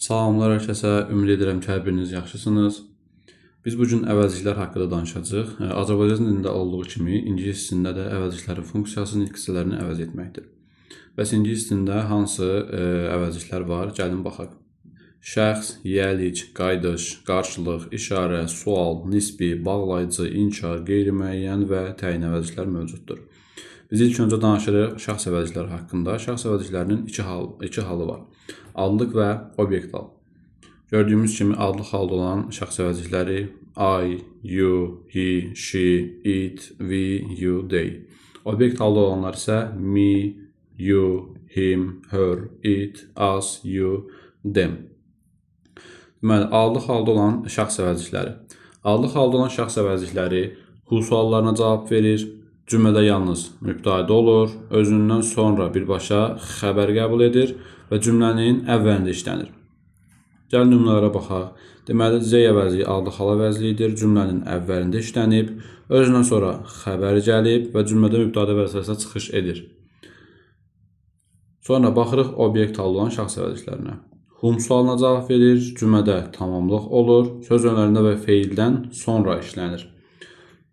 Salamlar hər kəsə, ümid edirəm ki, hər biriniz yaxşısınız. Biz bu gün əvəzliklər haqqında danışacağıq. Azərbaycan dilində olduğu kimi ingilis dilində də əvəzliklərin funksiyası nitq hissələrini əvəz etməkdir. Bəs ingilis dilində hansı əvəzliklər var? Gəlin baxaq. Şəxs, yiyəlik, qayıdış, qarşılıq, işarə, sual, nisbi, bağlayıcı, inkar, qeyri-müəyyən və təyin əvəzliklər mövcuddur. Biz ilk öncə danışırıq şəxs əvəzlikləri haqqında. Şəxs əvəzliklərinin iki halı var. Adlıq və obyekt hal. Gördüyümüz kimi adlıq halda olan şəxs əvəzlikləri I, you, he, she, it, we, you, they. Obyekt halda olanlar isə me, you, him, her, it, us, you, them. Deməli, adlıq halda olan şəxs əvəzlikləri. Adlıq halda olan şəxs əvəzlikləri who suallarına cavab verir. Cümlədə yalnız mübtəda olur, özündən sonra birbaşa xəbər qəbul edir və cümlənin əvvəlində işlənir. Gəlin nümunələrə baxaq. Deməli, Z əvəzliyi adlıq hal əvəzliyidir. Cümlənin əvvəlində işlənib, özündən sonra xəbər gəlib və cümlədə mübtəda vəzifəsinə çıxış edir. Sonra baxırıq obyekt halda olan şəxs əvəzliklərinə. Whom sualına cavab verir, cümlədə tamamlıq olur, söz önlərində və feildən sonra işlənir.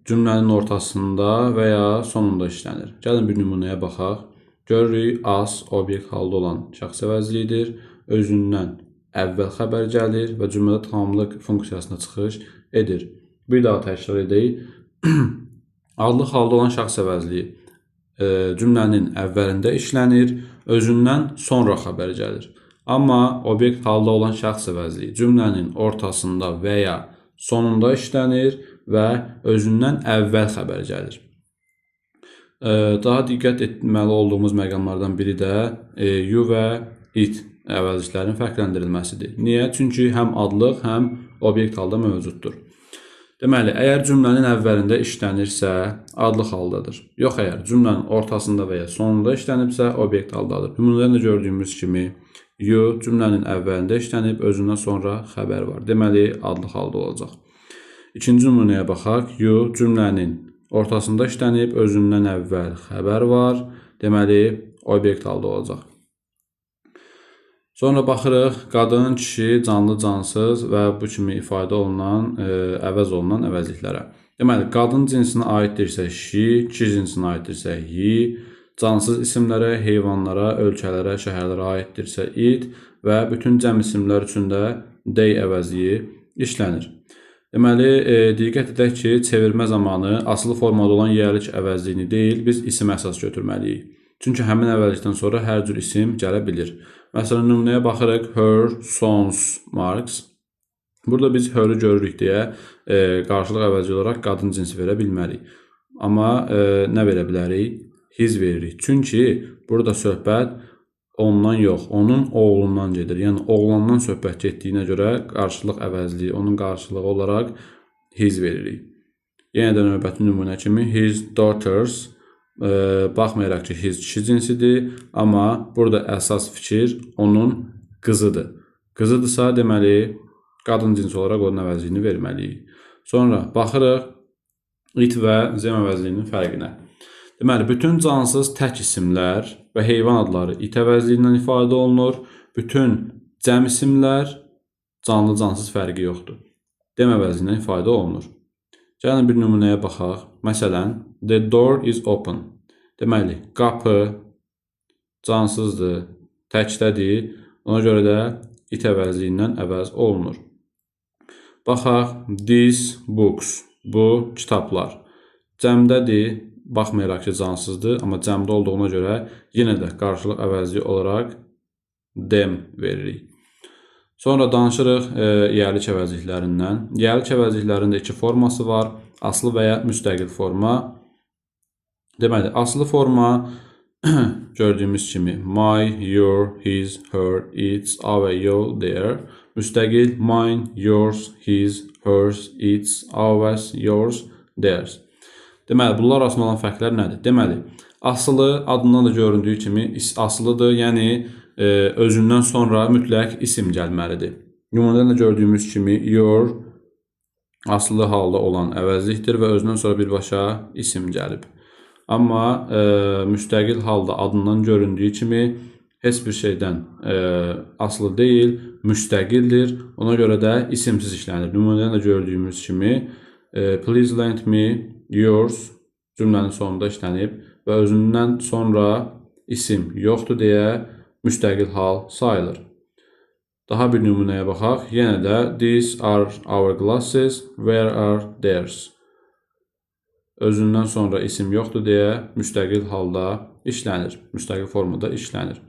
Cümlənin ortasında və ya sonunda işlənir. Gəlin bir nümunəyə baxaq. Görürük, us obyekt halda olan şəxs əvəzliyidir. Özündən əvvəl xəbər gəlir və cümlədə tamamlıq funksiyasına çıxış edir. Bir daha təkrar edək. Adlıq halda olan şəxs əvəzliyi cümlənin əvvəlində işlənir, özündən sonra xəbər gəlir. Amma obyekt halda olan şəxs əvəzliyi cümlənin ortasında və ya sonunda işlənir və özündən əvvəl xəbər gəlir. Daha diqqət etməli olduğumuz məqamlardan biri də you və it əvəzliklərin fərqləndirilməsidir. Niyə? Çünki həm adlıq, həm obyekt halda mövcuddur. Deməli, əgər cümlənin əvvəlində işlənirsə, adlıq haldadır. Yox, əgər cümlənin ortasında və ya sonunda işlənibsə, obyekt haldadır. Nümunədən də gördüyümüz kimi, you cümlənin əvvəlində işlənib, özündən sonra xəbər var. Deməli, adlıq halda olacaq. İkinci nümunəyə baxaq. You cümlənin ortasında işlənib, özündən əvvəl xəbər var. Deməli, obyekt halda olacaq. Sonra baxırıq, qadın, kişi, canlı, cansız və bu kimi ifadə olunan, əvəz olunan əvəzliklərə. Deməli, qadın cinsinə aiddirsə she, kişi cinsinə aiddirsə he, cansız isimlərə, heyvanlara, ölkələrə, şəhərlərə aiddirsə it və bütün cəm isimlər üçün də they əvəzliyi işlənir. Deməli, diqqət edək ki, çevirmə zamanı asılı formada olan yiyəlik əvəzliyini deyil, biz isim əsas götürməliyik. Çünki həmin əvəzlikdən sonra hər cür isim gələ bilir. Məsələn, nümunəyə baxırıq, her, sons, marks. Burada biz her'ü görürük deyə qarşılıq əvəzi olaraq qadın cinsi verə bilmərik. Amma nə verə bilərik? His veririk. Çünki burada söhbət ondan yox, onun oğlundan gedir. Yəni, oğlandan söhbət getdiyinə görə qarşılıq əvəzliyi, onun qarşılığı olaraq his veririk. Yenə də növbəti nümunə kimi his daughters, baxmayaraq ki, his kişi cinsidir, amma burada əsas fikir onun qızıdır. Qızıdırsa, deməli, qadın cinsi olaraq onun əvəzliyini verməliyik. Sonra baxırıq it və zem əvəzliyinin fərqinə. Deməli, bütün cansız tək isimlər və heyvan adları it əvəzliyindən ifadə olunur. Bütün cəm isimlər canlı-cansız fərqi yoxdur. Dem əvəzliyindən ifadə olunur. Gəlin bir nümunəyə baxaq. Məsələn, the door is open. Deməli, qapı cansızdır, təkdədir. Ona görə də it əvəzliyindən əvəz olunur. Baxaq, these books, bu kitablar. Cəmdədir. Baxmayaraq ki, cansızdır, amma cəmdə olduğuna görə yenə də qarşılıq əvəzliyi olaraq them veririk. Sonra danışırıq yiyəlik əvəzliklərindən. Yiyəlik əvəzliklərinin də iki forması var. Asılı və ya müstəqil forma. Deməli, asılı forma gördüyümüz kimi my, your, his, her, its, our, your, their. Müstəqil mine, yours, his, hers, its, ours, yours, theirs. Deməli, bunlar arasında olan fərqlər nədir? Deməli, asılı adından da göründüyü kimi asılıdır, yəni özündən sonra mütləq isim gəlməlidir. Nümunədən də gördüyümüz kimi your asılı halda olan əvəzlikdir və özündən sonra birbaşa isim gəlib. Amma müstəqil halda adından göründüyü kimi Heç bir şeydən asılı deyil, müstəqildir. Ona görə də isimsiz işlənir. Nümunədən də gördüyümüz kimi please lend me yours cümlənin sonunda işlənib və özündən sonra isim yoxdur deyə müstəqil hal sayılır. Daha bir nümunəyə baxaq. Yenə də these are our glasses, where are theirs? Özündən sonra isim yoxdur deyə müstəqil halda işlənir. Müstəqil formada işlənir.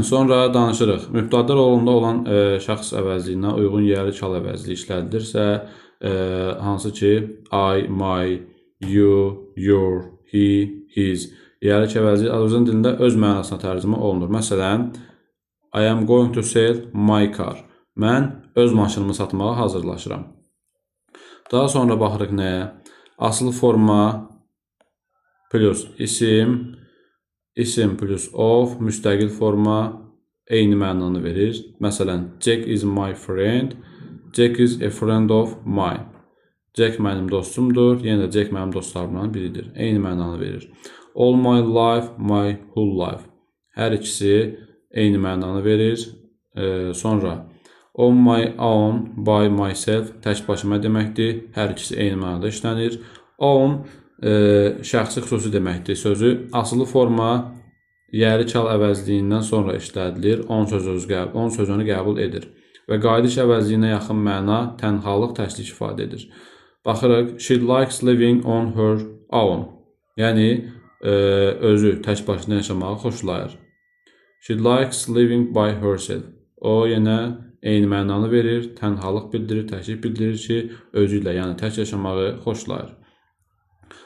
Sonra danışırıq. Mübtəda rolunda olan şəxs əvəzliyinə uyğun yerli kal əvəzliyi işlədilirsə, hansı ki I, my, you, your, he, his yerli əvəzliyi Azərbaycan dilində öz mənasına tərcümə olunur. Məsələn, I am going to sell my car. Mən öz maşınımı satmağa hazırlaşıram. Daha sonra baxırıq nəyə? Asılı forma plus isim, isim plus of, müstəqil forma eyni mənanı verir. Məsələn, Jack is my friend. Jack is a friend of mine. Jack mənim dostumdur. Yenə də Jack mənim dostlarımdan biridir. Eyni mənanı verir. All my life, my whole life. Hər ikisi eyni mənanı verir. Sonra on my own, by myself tək başıma deməkdir. Hər ikisi eyni mənada işlənir. Own şəxsi xüsusi deməkdir. Sözü asılı forma yerli kal əvəzliyindən sonra işlədilir. On sözünü qəbul edir və qayıdış əvəzliyinə yaxın məna tənhalıq, təklik ifadə edir. Baxırıq, she likes living on her own. Yəni özü tək başına yaşamağı xoşlayır. She likes living by herself. O yenə eyni mənanı verir, tənhalıq bildirir, təklik bildirir ki, özü ilə, yəni tək yaşamağı xoşlayır.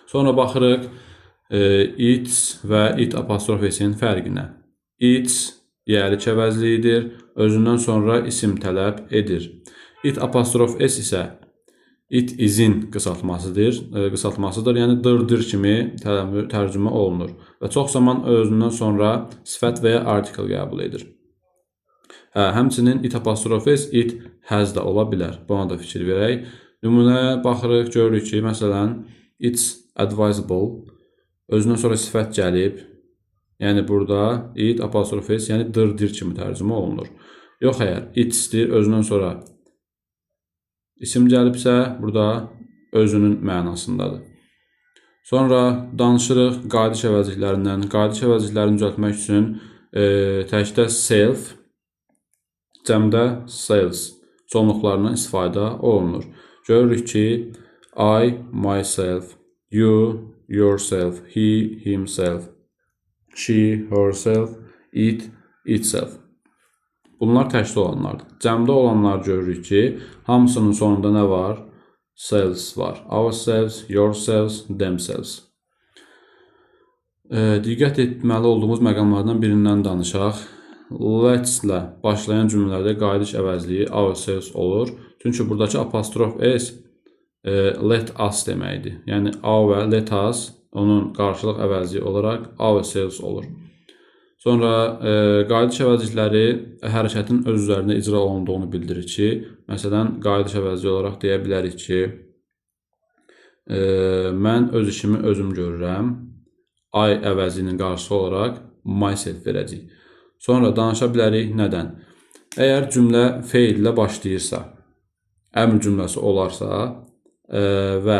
Sonra baxırıq its və it apostrof s-in fərqinə. Its yerli əvəzliyidir, özündən sonra isim tələb edir. It apostrof s isə it is-in qısaltmasıdır, yəni dır-dır kimi tərcümə olunur və çox zaman özündən sonra sifət və ya article qəbul edir. Həmçinin it apostrof s, it has da ola bilər. Buna da fikir verək. Nümunəyə baxırıq, görürük ki, məsələn, it's advisable özündən sonra sifət gəlib. Yəni burada it apostrof s, yəni dır-dir kimi tərcümə olunur. Yox, əgər it's-dir, özündən sonra isim gəlibsə, burada özünün mənasındadır. Sonra danışırıq qayıdış əvəzliklərindən. Qayıdış əvəzliklərini düzəltmək üçün təkdə self, cəmdə selves sonluqlarından istifadə olunur. Görürük ki, I, myself, you, yourself, he, himself, she, herself, it, itself. Bunlar təkdə olanlardır. Cəmdə olanlar görürük ki, hamısının sonunda nə var? Selves var. Ourselves, yourselves, themselves. Diqqət etməli olduğumuz məqamlardan birindən danışaq. Let's ilə başlayan cümlələrdə qayıdış əvəzliyi ourselves olur. Çünki buradakı apostrof s let us deməkdir. Yəni our və let us onun qarşılıq əvəzliyi olaraq ourselves olur. Sonra qayıdış əvəzlikləri hərəkətin öz üzərində icra olunduğunu bildirir ki, məsələn, qayıdış əvəzliyi olaraq deyə bilərik ki, mən öz işimi özüm görürəm. I əvəzliyinin qarşılığı olaraq myself verəcəyik. Sonra danışa bilərik nədən? Əgər cümlə feil ilə başlayırsa, əmr cümləsi olarsa və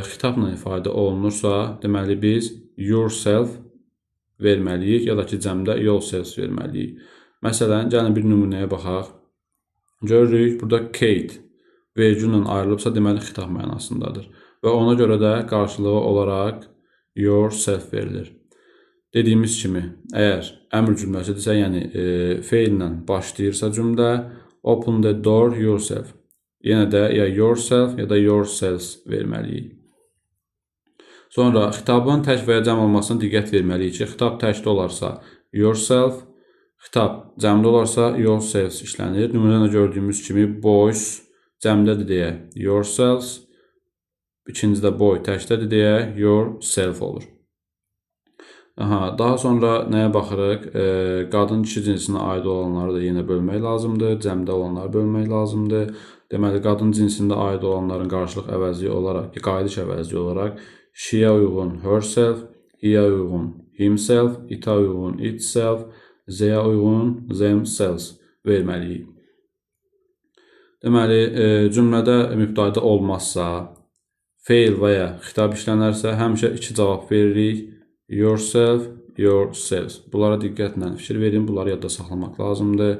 xitabla ifadə olunursa, deməli biz yourself verməliyik ya da ki, cəmdə yourselves verməliyik. Məsələn, gəlin bir nümunəyə baxaq. Görürük, burada Kate vergüllə ayrılıbsa, deməli xitab mənasındadır. Və ona görə də qarşılığı olaraq yourself verilir. Dediyimiz kimi, əgər əmr cümləsidirsə, yəni feillə başlayırsa cümlə, open the door yourself. Yenə də ya yourself ya da yourselves verməliyik. Sonra xitabın tək və ya cəm olmasına diqqət verməliyik ki, xitab təkdə olarsa yourself, xitab cəmdə olarsa yourselves işlənir. Nümunədə gördüyümüz kimi boys cəmdədir deyə yourselves, ikincidə boy təkdədir deyə yourself olur. Aha, daha sonra nəyə baxırıq? Qadın kişi cinsinə aid olanları da yenə bölmək lazımdır. Cəmdə olanları bölmək lazımdır. Deməli, qadın cinsində aid olanların qarşılıq əvəzliyi olaraq, qayıdış əvəzliyi olaraq she-yə uyğun herself, he-yə uyğun himself, it-a uyğun itself, z-yə uyğun themselves verməliyik. Deməli, cümlədə mübtəda olmazsa, feil və ya xitab işlənərsə, həmişə iki cavab veririk. Yourself, yourselves. Bunlara diqqətlə fikir verin, bunları yadda saxlamaq lazımdır.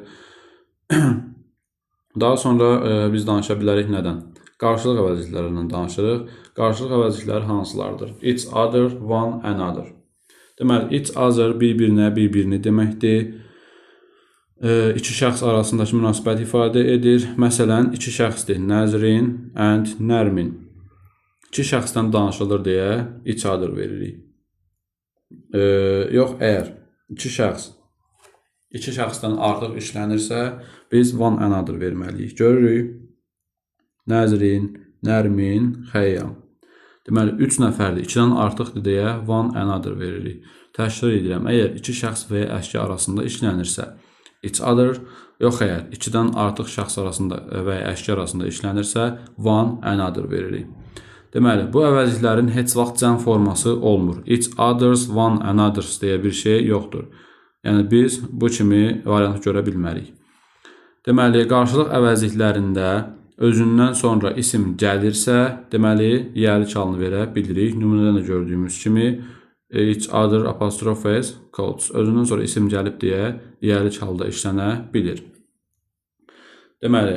Daha sonra biz danışa bilərik nədən? Qarşılıq əvəzliklərindən danışırıq. Qarşılıq əvəzlikləri hansılardır? Each other, one another. Deməli, each other bir-birinə, bir-birini deməkdir. İki şəxs arasındakı münasibət ifadə edir. Məsələn, iki şəxsdir. Nəzrin and Nərmin. İki şəxsdən danışılır deyə each other veririk. Yox, əgər iki şəxs iki şəxsdən artıq işlənirsə, biz one another verməliyik. Görürük. Nəzrin, Nərmin, Xəyyam. Deməli, 3 nəfərdir, 2-dən artıqdır deyə one another veririk. Təkrar edirəm, əgər iki şəxs və ya əşya arasında işlənirsə, each other, yox əgər 2-dən artıq şəxs arasında və ya əşya arasında işlənirsə, one another veririk. Deməli, bu əvəzliklərin heç vaxt cəm forması olmur. Each others, one anothers deyə bir şey yoxdur. Yəni, biz bu kimi variantı görə bilmərik. Deməli, qarşılıq əvəzliklərində özündən sonra isim gəlirsə, deməli, yiyəlik halını verə bilirik. Nümunədən də gördüyümüz kimi each other apostrof s coats. Özündən sonra isim gəlib deyə yiyəlik halda işlənə bilir. Deməli,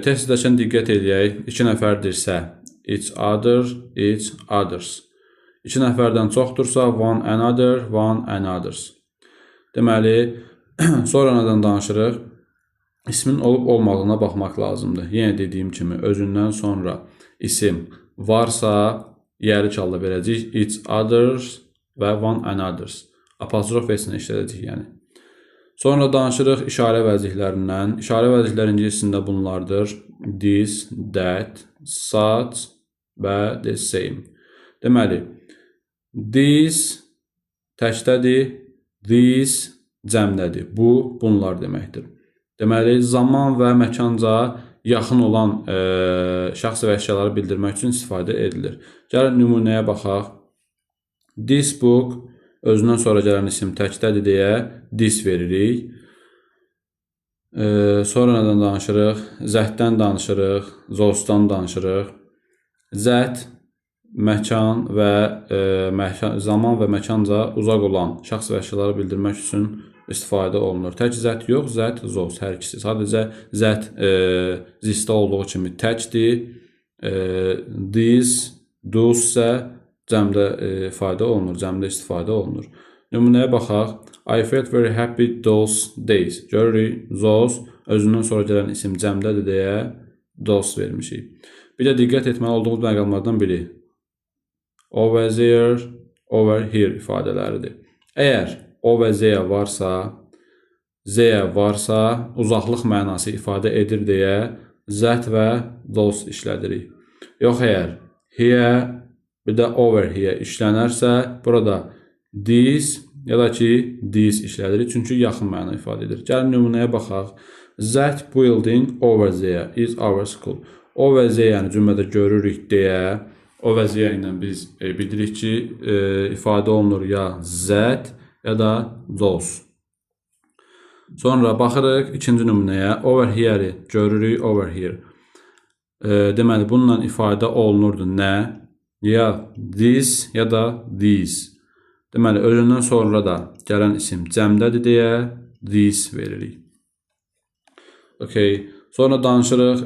tez-tezləşən diqqət eləyək. 2 nəfərdirsə each other, each others. 2 nəfərdən çoxdursa one another, one anothers. Deməli, sonra nədən danışırıq? İsmin olub olmadığına baxmaq lazımdır. Yenə dediyim kimi, özündən sonra isim varsa, yiyəlik halda verəcəyik. Each others və one anothers. Apostrof s-ni işlədəcəyik yəni. Sonra danışırıq işarə əvəzliklərindən. İşarə əvəzlikləri ingiliscəsində bunlardır. This, that, such və the same. Deməli, this təkdədir, these cəmdədir. Bu, bunlar deməkdir. Deməli, zaman və məkanca yaxın olan şəxs və əşyaları bildirmək üçün istifadə edilir. Gəlin nümunəyə baxaq. This book özündən sonra gələn isim təkdədir deyə this veririk. Sonra nədən danışırıq? That-dən danışırıq, those-dan danışırıq. That məkan və zaman və məkanca uzaq olan şəxs və əşyaları bildirmək üçün istifadə olunur. Tək that yox, that, those hər ikisi. Sadəcə that this-də olduğu kimi təkdir. These, those isə cəmdə ifadə olunur, cəmdə istifadə olunur. Nümunəyə baxaq. I felt very happy those days. Görürük, those özündən sonra gələn isim cəmdədir deyə those vermişik. Bir də diqqət etməli olduğumuz məqamlardan biri over there, over here ifadələridir. Əgər o və z varsa, z varsa uzaqlıq mənası ifadə edir deyə that və those işlədirik. Yox, əgər here bir də over here işlənərsə, burada this ya da ki these işlədirik. Çünki yaxın məna ifadə edir. Gəlin nümunəyə baxaq. That building over there is our school. Over there, yəni cümlədə görürük deyə over there ilə biz bilirik ki, ifadə olunur ya that ya da those. Sonra baxırıq ikinci nümunəyə. Over here-i görürük, over here. Deməli, bununla ifadə olunurdu nə? Ya this ya da these. Deməli, özündən sonra da gələn isim cəmdədir deyə these veririk. Okay. Sonra danışırıq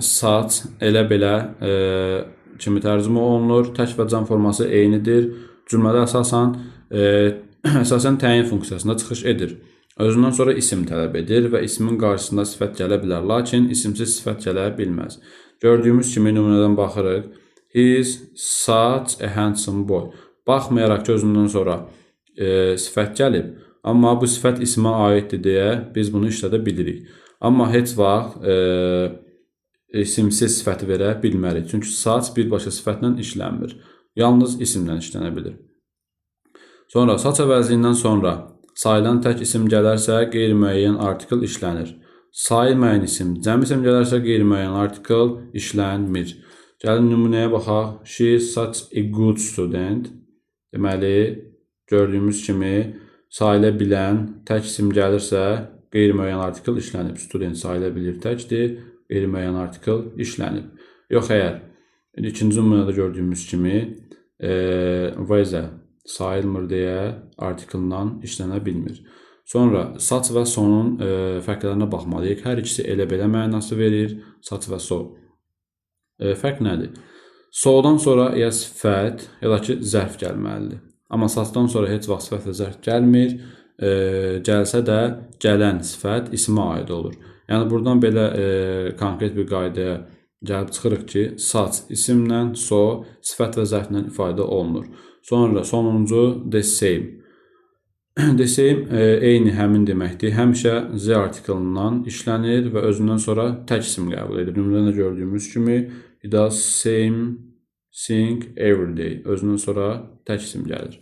such, elə belə kimi tərcümə olunur. Tək və cəm forması eynidir. Cümlədə əsasən təyin funksiyasında çıxış edir. Özündən sonra isim tələb edir və ismin qarşısında sifət gələ bilər. Lakin isimsiz sifət gələ bilməz. Gördüyümüz kimi nümunədən baxırıq. He is such a handsome boy. Baxmayaraq ki, özündən sonra sifət gəlib, amma bu sifət ismə aiddir deyə biz bunu işlədə bilirik. Amma heç vaxt isimsiz sifəti verə bilmərik. Çünki such birbaşa sifətlə işlənmir. Yalnız isimlə işlənə bilir. Sonra such əvəzliyindən sonra sayılan tək isim gələrsə qeyri-müəyyən artikel işlənir. Sayılmayan isim, cəm isim gələrsə qeyri-müəyyən artikel işlənmir. Gəlin nümunəyə baxaq. She is such a good student. Deməli, Gördüyümüz kimi sayıla bilən tək isim gəlirsə, qeyri-müəyyən artikel işlənib. Student sayıla bilir təkdir, qeyri-müəyyən artikel işlənib. Yox, əgər ikinci nümunədə gördüyümüz kimi vəzə sayılmır deyə artikellə işlənə bilmir. Sonra such və so'nun fərqlərinə baxmalıyıq. Hər ikisi elə belə mənası verir. Such və so. Fərq nədir? So-dan sonra ya sifət, ya da ki zərf gəlməlidir. Amma such-dan sonra heç vaxt sifət və zərf gəlmir. Gəlsə də gələn sifət ismə aid olur. Yəni buradan belə konkret bir qaydaya gəlib çıxırıq ki, such isimlə, so sifət və zərflə ifadə olunur. Sonra sonuncu the same. The same eyni, həmin deməkdir. Həmişə the artikelından işlənir və özündən sonra tək isim qəbul edir. Nümunədə gördüyümüz kimi he does same thing every day. Özündən sonra tək isim gəlir.